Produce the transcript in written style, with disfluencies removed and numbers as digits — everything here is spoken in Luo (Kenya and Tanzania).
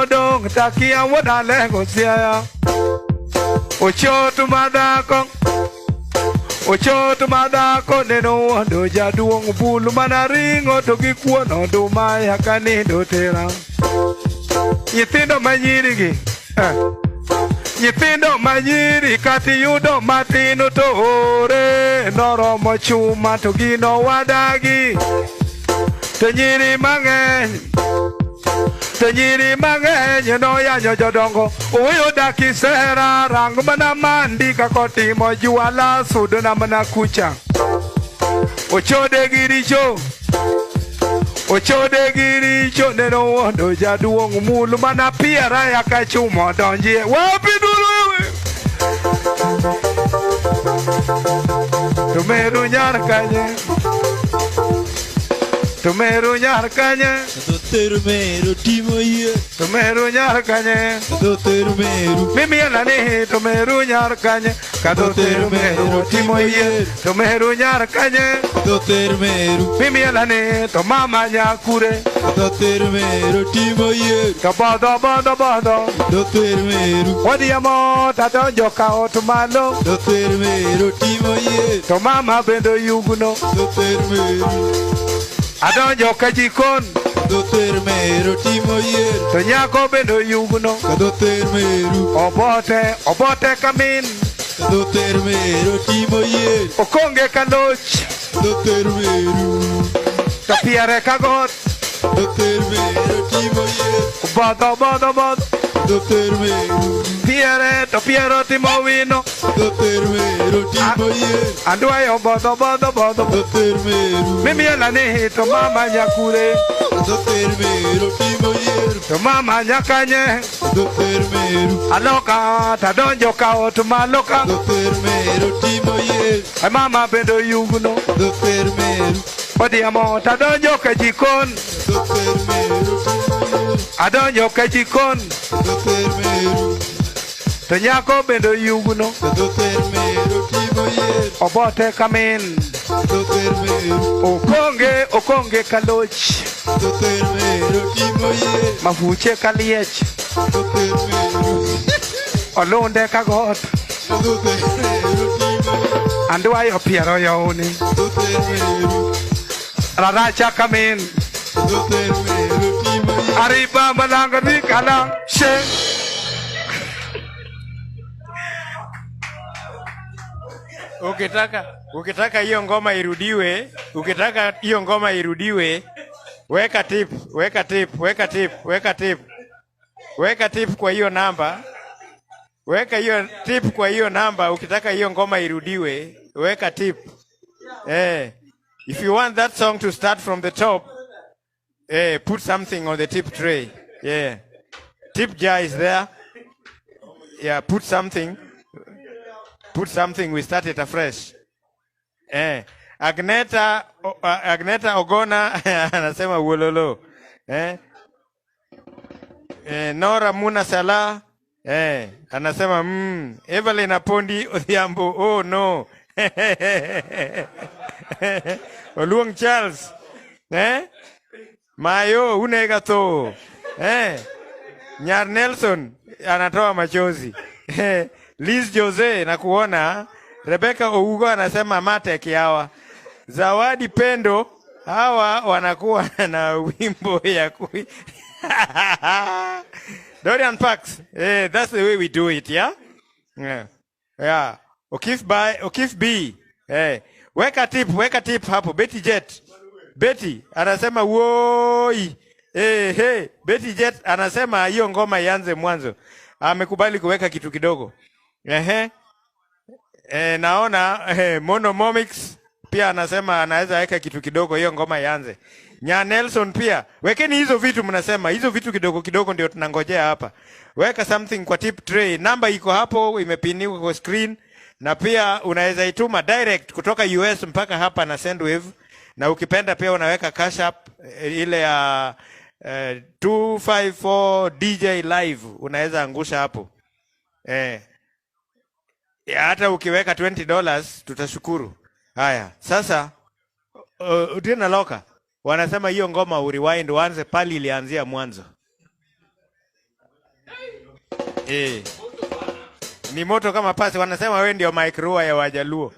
modong' takia wuod Alengo Siaya. Ochot madhako, ochot madhako neno wuondo jaduong' bul mana ring'o to gi kuon oduma yaka nindo tera. Nyithindo manyiri gi Nyithindo manyiri kati yudo matino to ore noromo chuma to gino wadagi. To nyiri mang'eny, to nyiri mang'eny noyanyo jodongo. Uyo daki sera rang mana mandi kakotimo juala sudna mana kucha. Ochode gi richo, ochode gi richo neno wuondo jaduong' mul mana piera yaka chumo donjie. Wapi dulu wewe? To meru nyar kanye, to meru nyar kanye, Dotero meru timo yie. To meru nyar kanye, Dotero meru. Mimi anani to meru nyar kanye, ka dotero meru timo yie. To meru nyar kanye, Dotero meru. Mimi anani to mama nyakure, Dotero meru timo yie. To bodo bodo bodo, Dotero meru. Odiamo tadonjo ka ot malo, Dotero meru timo yie. To mama bendo yugno, Dotero meru. Adonjo ka jikon, Dotero meru timo yie. To nyako bendo yugno, Dotero meru. Obote, obote kamin, Dotero meru timo yie. Okonge kaloch, Dotero meru. To piere kagot, Dotero meru timo yie. Bodo bodo bodo, Dotero meru. Piere to piero timo wino, Dotero meru timo yie. Andwayo bodo bodo bodo, Dotero meru. Mimi anani to mama nyakure, Dotero meru timo yie. To mama nyakanye, Dotero meru. Aloka tadonjo ka ot maloka, Dotero meru timo yie. Ai mama bendo yugno, Dotero meru. Odiamo tadonjo ka jikon, Dotero meru timo yie. Adonjo ka jikon, Dotero meru. To nyako bendo yugno, Dotero meru timo yie. Obote kamin, Dotero meru. Okonge, okonge kaloch, Dotero meru timo yie. Mafuche kaliech, Dotero meru. Olunde kagot, Dotero meru timo yie. Andwayo piero yowni, Dotero meru. Raracha kamin, Dotero meru timo yie. Ariba malanga rikala she. Ukitaka hiyo ngoma irudiwe, ukitaka hiyo ngoma irudiwe, weka tip, weka tip, weka tip, weka tip. Weka tip kwa hiyo namba. Weka hiyo tip kwa hiyo namba, ukitaka hiyo ngoma irudiwe, weka tip. If you want that song to start from the top, put something on the tip tray. Yeah. Tip jar is there. Yeah, put something. Put something, we start it afresh. Agneta Ogona anasema wololo. Nora Muna Salah anasema Evelyn Apondi Odhiambo, oh no. Oluong Charles. Mayo unega to. Nyar Nelson anatoa machozi. Liz Jose nakuona. Rebecca Ougo anasema mate kiawa. Zawadi Pendo hawa wanakuwa na wimbo ya kui. Dorian Parks. That's the way we do it, yeah? Yeah. Yeah. Okif by Okif B. Weka tip, weka tip hapo Betty Jet. Betty anasema woi. Hey, Betty Jet anasema hiyo ngoma ianze mwanzo. Amekubali kuweka kitu kidogo. Naona Mono Momix pia anasema anaweza weka kitu kidogo hiyo ngoma ianze. Nya Nelson pia, wekeni hizo vitu mnasema, hizo vitu kidogo kidogo ndio tunangojea hapa. Weka something kwa tip tray, namba iko hapo imepiniwa kwa screen, na pia unaweza ituma direct kutoka US mpaka hapa na Sendwave, na ukipenda pia unaweka Cash App ile ya 254 DJ Live unaweza angusha hapo. Ya, hata ukiweka $20 tutashukuru. Haya, sasa Otieno Loka wanasema hiyo ngoma urewind uanze pali ilianzia mwanzo. Eh. Ni moto kama pasi, wanasema wewe ndio Mike Rua ya Wajaluo.